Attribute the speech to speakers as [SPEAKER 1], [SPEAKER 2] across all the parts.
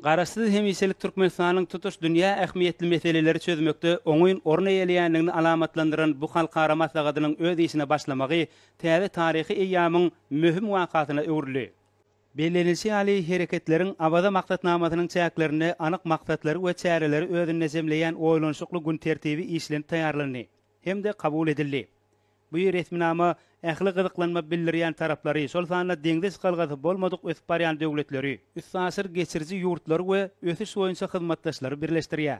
[SPEAKER 1] Garaşsyz hemişelik Türkmenistanyň tutuş dünýä ähmiýetli meseleleri çözmekde oňyn orun eýeleýändigini alamatlandyran bu halkara maslahatynyň öz işine başlamagy täze taryhy eýýamyň möhüm wakasyna öwrüldi. Bellenilişi ýaly, Hereketleriň Awaza maksatnamasynyň çäklerinde anyk maksatlary we çäreleri özünde jemleýän oýlanyşykly gün tertibi işlenip taýýarlandy hem-de kabul edildi. Bu resminama ähli gyzyklanma bildirýän taraplary, şol sanda deňze çykalgasy bolmadyk ösüp barýan döwletleri, üstaşyr geçiriji ýurtlary we ösüş boýunça hyzmatdaşlary birleşdirýär.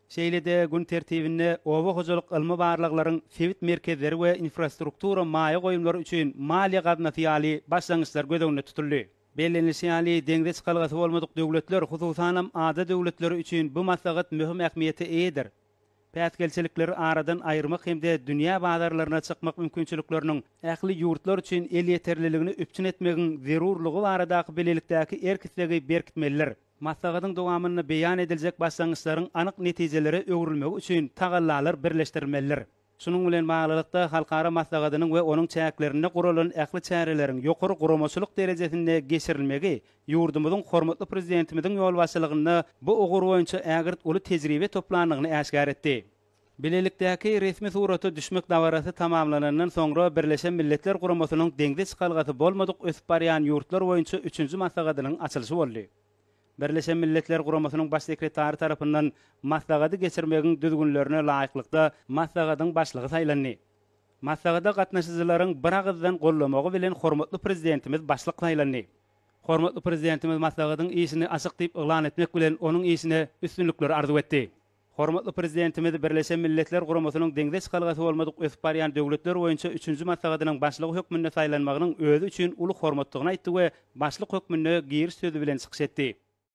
[SPEAKER 1] Şeýle-de gün tertibinde oba hojalyk ylmy barlaglaryň sebit merkezleri we infrastruktura maýa goýumlary üçin maliýe gaznasy ýaly başlangyçlar göz öňünde tutuldy. Bellenilişi ýaly, deňze çykalgasy bolmadyk döwletler, hususanam ada döwletleri üçin bu maslahat möhüm ähmiýete eýedir. Päsgelçilikleri aradan aýyrmak hem-de dünýä bazarlaryna çykmak mümkinçilikleriniň ähli ýurtlar üçin elýeterliligini üpjün etmegiň zerurlygy baradaky bilelikdäki erk-islegi berkitmelidir. Maslahatyň dowamynda beýan ediljek başlangyçlaryň anyk netijelere öwrülmegi üçin tagallalar birleşdirilmelidir. Şunuň bilen baglylykda, halkara maslahatynyň we onuň çäklerinde guralan ähli çäreleriň ýokary guramaçylyk derejesinde geçirilmegi ýurdumyzyň hormatly Prezidentimiziň ýolbaşçylygynda bu ugur boýunça ägirt uly tejribe toplandygyny äşgär etdi. Bilelikdäki resmi surata düşmek dabarasy tamamlanandan soňra Birleşen Milletler Guramasynyň deňze çykalgasy bolmadyk ösüp barýan ýurtlar boýunça üçünji maslahatynyň açylyşy boldy. Birleşen Milletler Guramasynyň Baş sekretary tarapyndan maslahady geçirmegiň düzgünlerine laýyklykda maslahatyň başlygy saýlandy. Maslahata gatnaşyjylaryň biragyzdan goldamagy bilen hormatly Prezidentimiz başlyk saýlandy. Hormatly Prezidentimiz maslahatyň işini açyk diýip yglan etmek bilen, onuň işine üstünlikleri arzuw etdi. Hormatly Prezidentimiz Birleşen Milletler Guramasynyň deňze çykalgasy bolmadyk ösüp barýan döwletler boýunça üçünji maslahatynyň başlygy hökmünde saýlanmagynyň özi üçin uly hormatdygyny aýtdy we başlyk hökmünde giriş sözi bilen çykyş etdi.